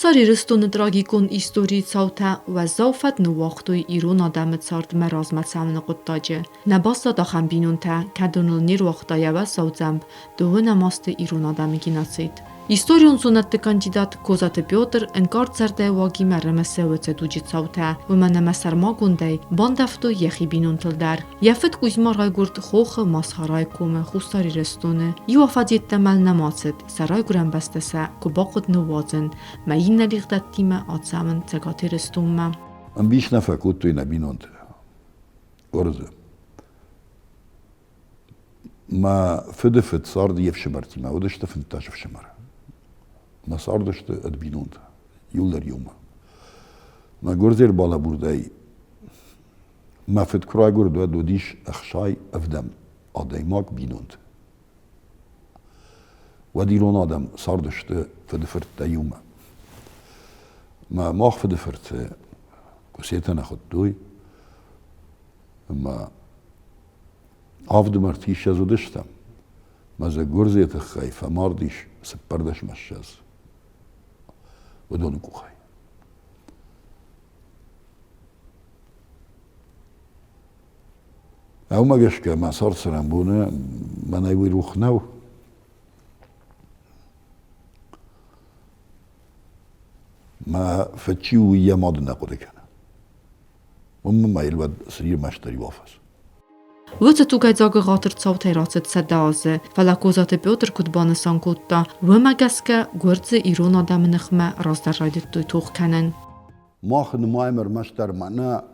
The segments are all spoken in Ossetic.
Хуссар Ирыстоны трагикон историйы цаутӕ уӕззау фӕд ныууагътой ирон адӕмы цардмӕ размӕ цӕуыны хъуыддаджы. Нӕ баззад ахӕм бинонтӕ, кӕдоныл не руагъта йӕ уӕззау дзӕмб дыууынӕм азты ирон адӕмы геноцид. Историон зонӕдты кандидат Козаты Петр ӕнкъард зӕрдӕйы уагимӕ ӕрымысы уыцы дуджы цаутӕ, уымӕн ӕмӕ сӕрмагондӕй бандӕвтой йӕхи бинонтыл дӕр. Йӕ фыд Кузьма райгуырд хохы Масхарайы комы Хуссар Ирыстоны. Иу афӕдз йеддӕмӕ нӕма цыд, сӕ райгуырӕн бӕстӕ сӕ куы бахъуыд ныууадзын, мӕ иннӕ лигъдӕттимӕ ацӕуын Цӕгат Ирыстонмӕ. Ӕмбис нӕ фӕкодтой нӕ бинонтӕ. Гуырдзы. Мӕ фыды фыд цард йе фсымӕртимӕ, уыдысты 15 ӕфсымӕры. Мӕ цардысты ӕд бинонтӕ, иуылдӕр иумӕ. Мӕ гуырдзы ӕрбалӕбурдӕй мӕ фыд куы райгуырд, уӕд уыдис 67 адӕймаг бинонты. Уӕд ирон адӕм цардысты фыдыфырттӕ иумӕ. Мӕ мах фыдыфырты Куысетӕ нӕ хуыдтой, ӕмӕ авд ӕмӕ ӕртиссӕдз уыдыстӕм. Мӕ дзы гуырдзыйы тыххӕй фӕмард ис 24 уыдоны къухӕй. Уымӕ гӕсгӕ мӕ цард цӕрӕнбоны мӕнӕй уый рух нӕу. Мӕ фыд чи у, уый йӕ мады нӕ хъуыды кӕны. Уым ма йыл уӕд цы ирмӕстдӕр иу афӕдз. Уыцы тугӕйдзаг ӕгъатыр цаутӕй рацыд 100 азы, фӕлӕ Козаты Петр куыд банысан кодта, уымӕ гӕсгӕ гуырдзы ирон адӕмы ныхмӕ раздӕр райдыдтой тох кӕнын. Мах нымайӕм ӕрмӕстдӕр мӕнӕ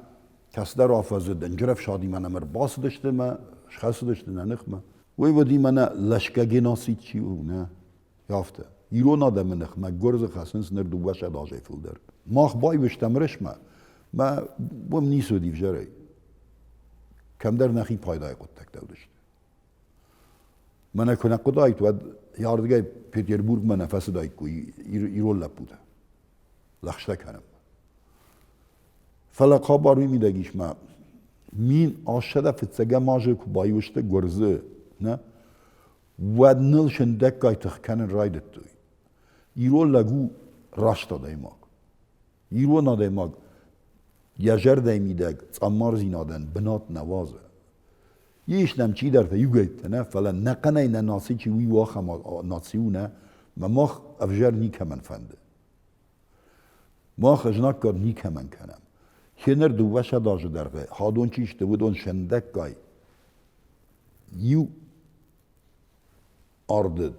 кӕцыдӕр афӕдзы дынджыр ӕфсадимӕ нӕм ӕрбацыдысты ӕмӕ схӕцыдысты нӕ ныхмӕ. Уый уыди мӕнӕ лӕсгӕ геноцид чи у, нӕ? Афтӕ. Ирон адӕмы ныхмӕ гуырдзы хӕцынц ныр 200 азӕй фылдӕр. Мах байвыстам рӕсмӕ, мӕ уым ницы уыди взӕрӕй. Кӕмдӕр нӕхи пайдайы хъуыддӕгтӕ уыдысты. Мӕнӕ куы нӕ хъуыдаид, уӕд ардыгӕй Петербургмӕ нӕ фӕцыдаиккой ирон лӕппутӕ. Лӕгъстӕ кӕнӕм. Фӕлӕ хабар уый мидӕг ис, мӕ 1801 азы куы баиу сты гуырдзы, нӕ, уӕд ныл сындӕггай тых кӕнын райдыдтой. Ирон лӕг у раст адӕймаг. Ирон адӕймаг йӕ зӕрдӕйы мидӕг цъаммардзинадӕн бынат нӕ уадзы. Ис нӕм чидӕртӕ иугӕйттӕ нӕ, фӕлӕ нӕхъӕнӕй нӕ наци чи у, иу ахӕм наци у нӕ, мӕ мах ӕвзӕр никӕмӕн фӕнды. Мах знаггад никӕмӕн кӕнӕм. Хеныр 200 азы дӕргъы хадон чи сты, уыдон сындӕггай иу ардыд,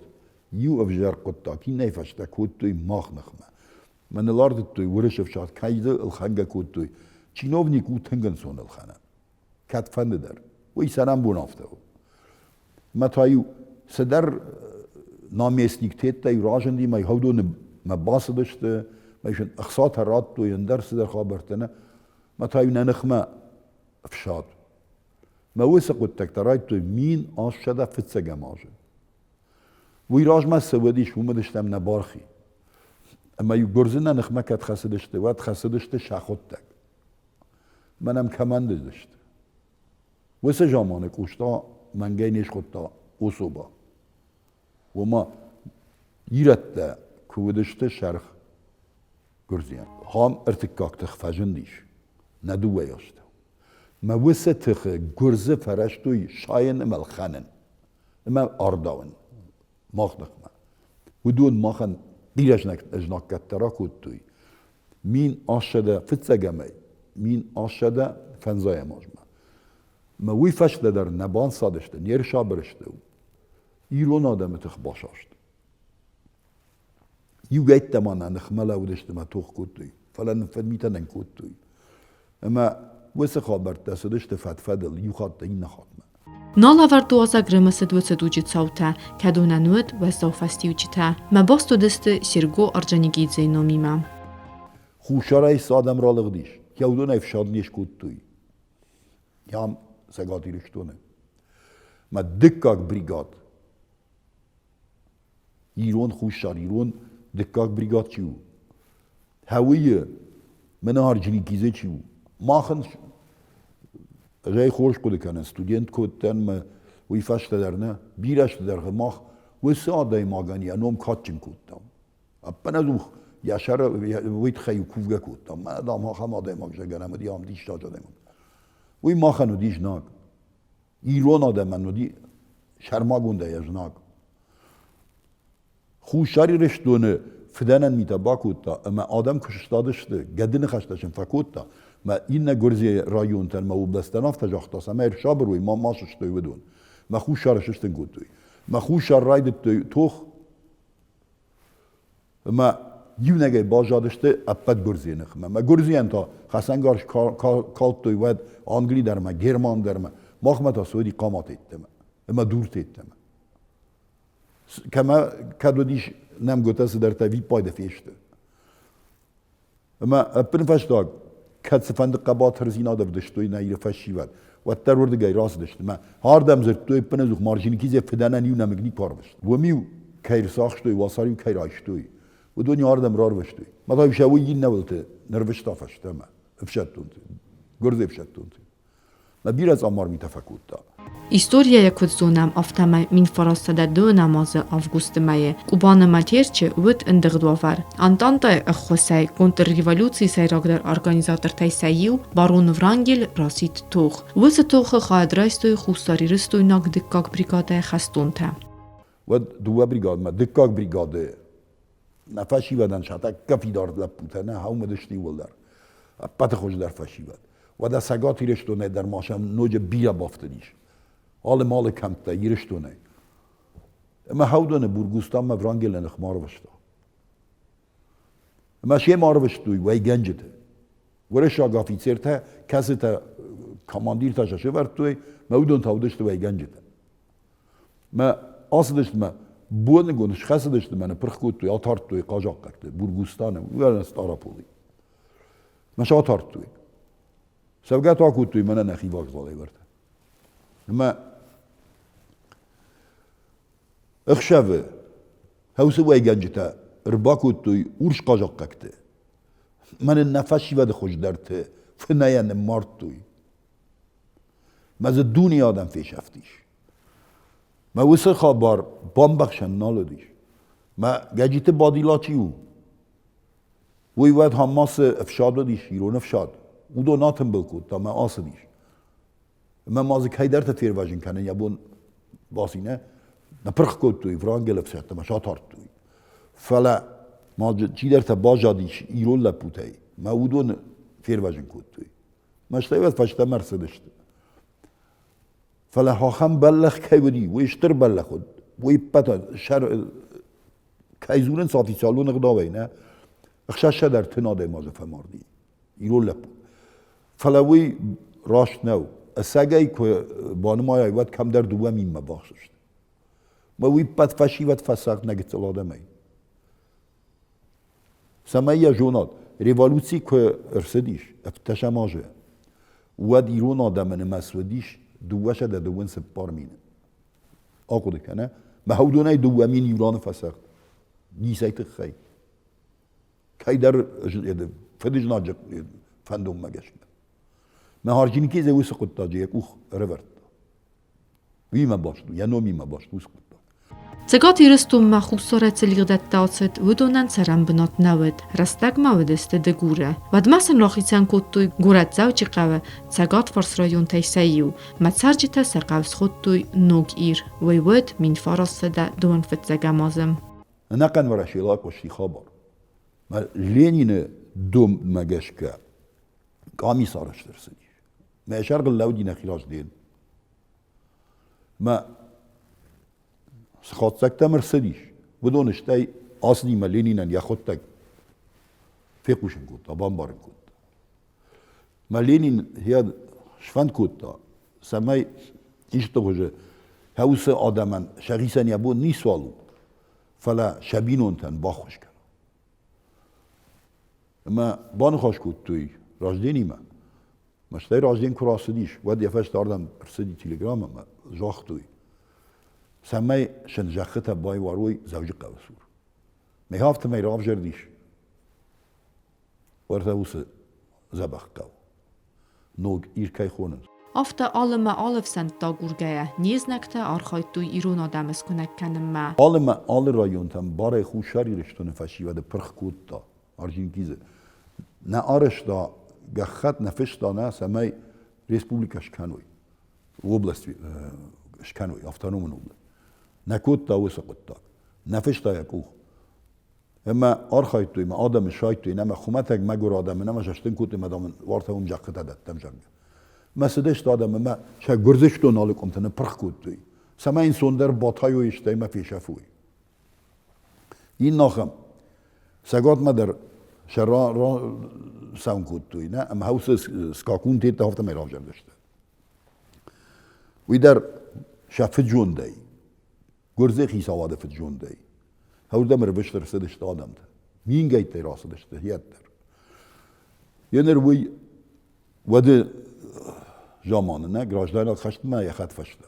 иу ӕвзӕр хъуыддаг иннӕйы фӕстӕ кодтой мах ныхмӕ. Мӕныл ардыдтой уырысы ӕфсад, кӕй дзы ӕлхӕнгӕ кодтой. Чиновник у тынг ӕнцон ӕлхӕнӕн. Кӕдфӕнды дӕр. Уый цӕрӕнбон афтӕ у. Мӕ та-иу цыдӕр наместниктӕ-иу разынди, мӕ хӕудоны мӕ бацыдысты, мӕ сын ӕхцатӕ радтой, ӕндӕр цыдӕр хабӕрттӕ нӕ. Мӕ та-иу нӕ ныхмӕ ӕфсад. Мӕ уыцы хъуыддӕгтӕ райдыдтой 1801 азы. Уый размӕ цы уыдис, уым уыдыстӕм нӕ бархи. Ӕмӕ-иу гуырдзы нӕ ныхмӕ кӕд хӕцыдысты, уӕд хӕцыдысты сӕхуыдтӕг. Мӕнӕм командыдысты. Уыцы заманы Къоста мӕнгӕй не схуыдта Особа. Уымӕ ирӕттӕ куы уыдысты сӕрх гуырдзиан. Хам ӕртыккаг тых фӕзындис нӕ дыууӕйы астӕу. Мӕ уыцы тыхы гуырдзы фӕрӕзтой сайын ӕмӕ ӕлхӕнын ӕмӕ ардауын мах ныхмӕ. Уыдон махӕн бирӕ знаггӕдтӕ ракодтой 1801-ӕмӕй 1805 азмӕ. Мӕ уый фӕстӕ дӕр нӕ банцадысты, не рсабыр сты. Ирон адӕмы тых басаст. Иугӕйттӕ ма нӕ ныхмӕ лӕууыдысты ӕмӕ тох кодтой, фӕлӕ нын фыдмитӕ нӕ кодтой. Ӕмӕ уыцы хабӕрттӕ цыдысты фӕд-фӕдыл иу хатт иннӕ хатмӕ. Нал ӕвӕрд уазӕг рымысыд уыцы дуджы цаутӕ, кӕдонӕн уыд уӕззау фӕстиуджытӕ. Мӕ баст уыдысты Серго Орджоникидзейы номимӕ. Хуссарӕй цы адӕм ралыгъдис, уыдонӕй фсад не скодтой. Ам, Цӕгат Ирыстоны. Мӕ дыккаг бригад ирон хуссар ирон дыккаг бригад чи у, Хӕуыйы мӕнӕ Орджоникидзе чи у, махӕн ӕз ӕй хорз хъуыды кӕнын, студент куы уыдтӕн мӕ уый фӕстӕ дӕр нӕ, бирӕ азты дӕргъы мах уыцы адӕймагӕн йӕ ном кадджын кодтам. Ӕппынӕдзух Йӕ сӕры уый тыххӕй кувгӕ кодта. Мӕ, дам, ахӕм адӕймаг зӕгъгӕ нӕм уыди, ам диссаджы адӕймаг. Уый махӕн уыди знаг. Ирон адӕмӕн уыди сӕрмагондӕй знаг. Хуссар Ирыстоны фыдӕнӕн митӕ бакодта ӕмӕ адӕм куы сыстадысты, гӕды ныхӕстӕ сын фӕкодта, мӕ иннӕ Гуырдзыйы районтӕн мӕ облӕстӕн афтӕ загъта, цӕмӕй ӕрсабыр уой, ма ма сыстой уыдон. Мӕ Хуссары сыстын кодтой. Мӕ Хуссар райдыдтой тох ӕмӕ иунӕгӕй баззадысты ӕппӕт Гуырдзыйы ныхмӕ. Мӕ Гуырдзыйӕн та хӕцӕнгарз калдтой уӕд Англи дӕр ӕмӕ Герман дӕр ӕмӕ махмӕ та цы уыди хъаматы йеддӕмӕ ӕмӕ дурты йеддӕмӕ. Кӕмӕ кӕд уыдис нӕмгуытӕ цыдӕртӕ виппайды фесты. Ӕмӕ ӕппынфӕстаг, кӕд цыфӕнды хъӕбатырдзинад ӕвдыстой нӕ Иры фӕсивӕд, уӕддӕр уырдыгӕй рацыдысты. Мӕ ардӕм дзырдтой ӕппынӕдзух Марджиникидзе фыдӕнӕн иу нӕмыг никуы арвыст. Уым-иу кӕй рцахстой, уацар-иу кӕй райстой, уыдон-иу ардӕм рарвыстой. Мӕ та-иу сӕ уый иннӕуылты нырвыста фӕстӕмӕ, ӕфсӕддонты, гуырдзы ӕфсӕддонты. Мӕ бирӕ цъаммар митӕ фӕкодта. Историйӕ куыд зонӕм, афтӕмӕй 1902 азы августы мӕйы Къубаны ӕмӕ Терчы уыд ӕндыгъд уавӕр. Антантайы ӕххуысӕй контрреволюцийы сӕйрагдӕр организатортӕй сӕ иу, барон Врангель расидт тох. Уыцы тохы хайад райстой хуссарирыстойнаг дыккаг бригадӕйы хӕстонтӕ. Уӕд дыууӕ бригадмӕ, дыккаг бригады нӕ фӕсивӕдӕн сӕ тӕккӕ фидар лӕппутӕ нӕ хауыдысты иууылдӕр. Ӕппӕты хуыздӕр фӕсивӕд. Уӕдӕ Цӕгат Ирыстонӕй дӕр ма сӕм ноджы бирӕ бафтыдис. Алы-малы кӕмттӕ Ирыстонӕй. Ӕмӕ Хӕудоны Бургустанмӕ Врангелы ныхмӕ арвыста. Ӕмӕ семӕ арвыстой уӕйгӕнджыты. Уырыссаг афицертӕ, кӕцытӕ командиртӕ сӕ сӕвӕрдтой, мӕ уыдон та уыдысты уӕйгӕнджытӕ. Мӕ ацыдысты мӕ боныгон схӕцыдысты мӕ ныппырх кодтой, атардтой хъазахъхъӕгты Бургустаны, уӕлӕ Стъараполы. Мӕ сӕ атардтой. Цӕугӕ та кодтой мӕнӕ нӕхи вокзалӕй вӕртӕ. Ӕмӕ ӕхсӕвы хӕусы уӕйгӕнджытӕ ӕрбакодтой урс хъазахъхъӕгты. Мӕнӕ нӕ фӕсивӕды хуыздӕрты фынӕйӕ ныммардтой. Мӕ дзы дуне адӕм фесӕфтис. Мӕ уыцы хабар бамбӕхсӕн нал уыдис. Мӕ Гӕджиты Бадила чи у, уый уӕд Хаммасы ӕфсад уыдис, ирон ӕфсад. Уыдон атымбыл кодта мӕ ацыдис. Ӕмӕ ма дзы кӕйдӕрты фервӕзын кӕнын йӕ бон баци, нӕ? Ныпырх кодтой Врангелы ӕфсӕдтӕ мӕ сатардтой. Фӕлӕ ма чидӕртӕ баззадис ирон лӕппутӕй, мӕ уыдоны фервӕзын кодтой. Мӕстӕй уӕд фӕстӕмӕ ӕрцыдысты. Фӕлӕ ахӕм бӕллӕх кӕй уыди, уый стыр бӕллӕх уыд. Уый ппӕт сӕр кӕй дзурынц официалон ӕгъдауӕй, нӕ? 630 адӕймаджы фӕмарди. Ирон лӕппу. Фӕлӕ уый раст нӕу. Ӕцӕгӕй куы банымайай, уӕд кӕмдӕр 2 минмӕ бахсыст. Мӕ уый ппӕт фӕсивӕд фӕцагъд нӕ гыццыл адӕмӕй. Цӕмӕй йӕ зонат, революци куы ӕрцыдис 17 азы, уӕд ирон адӕмы нымӕц уыдис 224 000. Ахъуыды кӕнӕ, мӕ уыдонӕй 2 000 Ираны фӕцагъд. Ницӕй тыххӕй. Кӕйдӕр фыдызнаджы фӕндонмӕ гӕсгӕ. Мӕ Орджоникидзе уыцы хъуыддаджы йӕ къух ӕрӕвӕрдта. Уыимӕ баст у, йӕ номимӕ баст у уыцы хъуыддаг. Цӕгат Ирыстонмӕ Хуссарӕй цы лигъдӕттӕ ацыд, уыдонӕн цӕрӕнбынат нӕ уыд, рӕстӕгмӕ уыдысты Дыгуры. Уӕдмӕ сын рахицӕн кодтой горӕт Дзӕуджыхъӕуы цӕгатварс районтӕй сӕ иу. Мӕ цӕрджытӕ сӕ хъӕу схуыдтой Ног Ир. Уый уыд 1925 азы. Ӕнӕхъӕн Уӕрӕсейыл айхъуысти хабар. Мӕ Ленины доммӕ гӕсгӕ къамис арӕзт ӕрцыдис. Мӕ сӕргъыл лӕуди нӕхи разден. Мӕ цы хатдзӕгтӕм ӕрцыдис, уыдон стӕй ацыди мӕ Ленинӕн йӕхуыдтӕг фехъусын кодта, бамбарын кодта. Мӕ Ленин йӕ сфӕнд кодта, цӕмӕй исты хуызы уыцы адӕмӕн сӕхицӕн йӕ бон ницуал у, фӕлӕ сӕ бинонтӕн баххуыс кӕна. Ӕмӕ баныхас кодтой Разденимӕ. Мӕ стӕй Разден куы рацыдис, уӕд йӕ фӕстӕ ардӕм ӕрцыди телеграммӕ ӕмӕ загътой, цӕмӕй сын зӕххытӕ байуарой Дзӕуджыхъӕуы цур. Мӕ афтӕмӕй равзӕрдис уӕртӕ уыцы дзӕбӕх хъӕу. Ног Ир кӕй хонынц. Афтӕ алы мӕ алы ӕфсӕнттӕ агургӕйӕ, не знӕгтӕ архайдтой ирон адӕмы скуынӕг кӕнынмӕ. Алы мӕ алы районтӕм барӕй Хуссар Ирыстоны фӕсивӕды пырх кодта. Орджоникидзе нӕ арӕзта гӕххӕтт, нӕ фыста нӕ, цӕмӕй республикӕ скӕной, область скӕной, автономон область. Нӕ кодта уыцы хъуыддаг, нӕ фыста йӕ къух. Ӕмӕ архайдтой, мӕ адӕмы сайдтой, нӕ мӕ хуымӕтӕг мӕгуыр адӕмы, нӕ мӕ сӕстын кодтой, мӕ дам, уартӕ уым зӕххытӕ дӕттӕм, зӕгъгӕ. Мӕ цыдысты адӕм ӕмӕ сӕ Гуырдзыстон алы къуымты ныппырх кодтой, цӕмӕй ӕнцондӕр батайой, стӕй мӕ фесӕфой. Иннахӕм Цӕгатмӕ дӕр сӕ рацӕуын кодтой, нӕ, ӕмӕ уыцы скакун тедтӕ афтӕмӕй равзӕрдысты. Уый дӕр сӕ фыд-зондӕй, Гуырдзыйы хицауады фыд-зондӕй. Уырдӕм ӕрвыст ӕрцыдысты адӕмтӕ. Мингӕйттӕй рацыдысты йеддӕр. Еныр уый уӕды заманы нӕ граждайнаг хӕстмӕ йӕ хӕдфӕстӕ.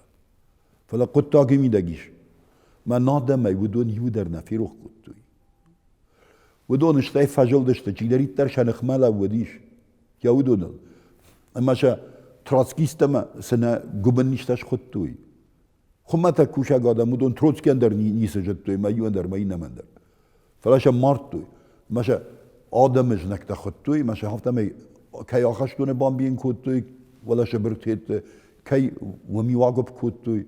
Фӕлӕ хъуыддаги мидӕг ис. Мӕн адӕмӕй уыдон иу дӕр нӕ ферох кодтой. Уыдон стӕй фӕзылдысты, чидӕриддӕр сӕ ныхмӕ лӕууыдис, йӕ уыдоныл. Ӕмӕ сӕ троцкисттӕ ӕмӕ цы нӕ гуыбыннизтӕ схуыдтой. Хуымӕтӕг кусӕг адӕм уыдон Троцкийӕн дӕр ницы зыдтой, мӕ иуӕн дӕр, мӕ иннӕмӕн дӕр. Фӕлӕ сӕ мардтой. Ӕмӕ сӕ адӕмы знӕгтӕ хуыдтой, ӕмӕ сӕ афтӕмӕй кӕй ахӕстоны бамбийын кодтой, уӕлӕ сыбыртетты, кӕй уым-иу агуыпп кодтой.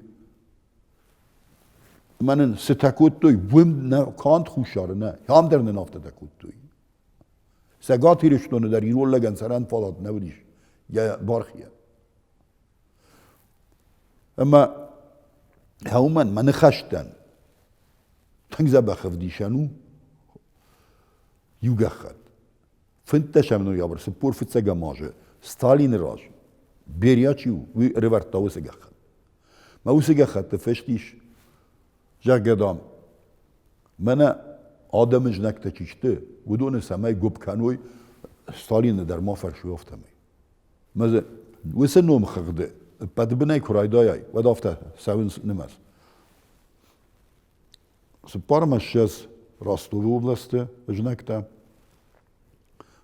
Ӕмӕ нын цытӕ кодтой, уым нӕ канд Хуссары нӕ, ам дӕр нын афтӕтӕ кодтой. Цӕгат Ирыстоны дӕр ирон лӕгӕн цӕрӕн фадат нӕ уыдис йӕ бархийӕ. Ӕмӕ уымӕн мӕ ныхӕстӕн тынг дзӕбӕх ӕвдисӕн у иу гӕххӕтт. 15 ноябрь 45 азы Сталины раз Берия чи у, уый ӕрӕвӕрдта уыцы гӕххӕтт. Мӕ уыцы гӕххӕтты фыст ис, зӕгъгӕ, дам, мӕнӕ адӕмы знӕгтӕ чи сты, уыдоны цӕмӕй гуыпп кӕной, Сталины дӕр ма фӕрсой афтӕмӕй. Мӕ дзы уыцы номхыгъды ӕппӕты бынӕй куы райдайай, уӕд афтӕ цӕуынц нымӕц. 24 ӕмӕ 20 Ростовы областы знӕгтӕ,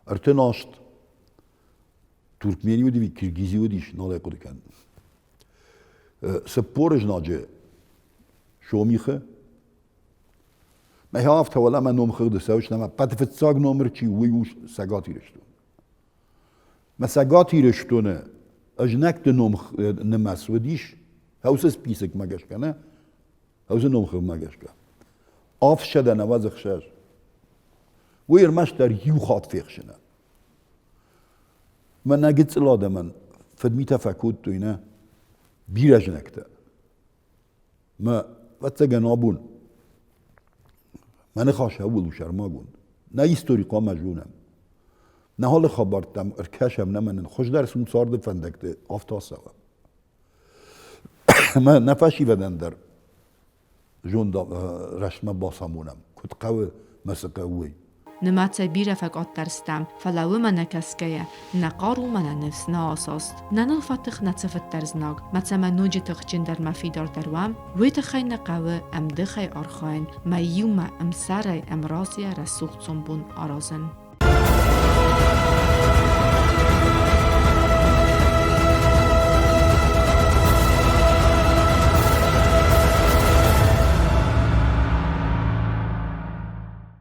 38 Туркмени уыди, Киргизи уыдис, нал ӕй хъуыды кӕнын. 40 знаджы Сомихы. Мӕ афтӕ уӕлӕ мӕ номхыгъды цӕуыс, ӕмӕ ӕппӕты фыццаг номыр чи у, уый у Цӕгат Ирыстон. Мӕ Цӕгат Ирыстоны знӕгты ном нымӕц уыдис, уыцы списокмӕ гӕсгӕ нӕ, уыцы номхыгъдмӕ гӕсгӕ. 796. Уый ӕрмӕстдӕр иу хатт фехсынӕн. Мӕнӕ гыццыл адӕмӕн фыдмитӕ фӕкодтой нӕ бирӕ знӕгтӕ. Мӕ ӕвӕццӕгӕн абон мӕ ныхас ӕууыл у сӕрмагонд. Нӕ истори хъуамӕ зонӕм. Нӕ алы хабӕрттӕм ӕркӕсӕм нӕ мӕнӕн хуыздӕр цы у царды фӕндӕгты, афтӕ ацӕуӕм. Ӕмӕ нӕ фӕсивӕдӕн дӕр зонд рӕстмӕ бацамонӕм, куыд хъӕуы мӕ цы хъӕуы, уый. Нымӕцӕй бирӕ фӕкъаддӕр стӕм, фӕлӕ уымӕ нӕ кӕсгӕйӕ, нӕ хъару мӕ нӕ ныфс нӕ асаст. Нӕ ныл фӕтых нӕ цыфыддӕр знаг, мӕ цӕмӕ ноджы тыхджындӕр мӕ фидардӕр уӕм, уый тыххӕй нӕ хъӕуы ӕмдыхӕй архайын, мӕ иумӕ ӕмсӕрӕй, ӕмразыйӕ рӕсугъд сомбон аразын.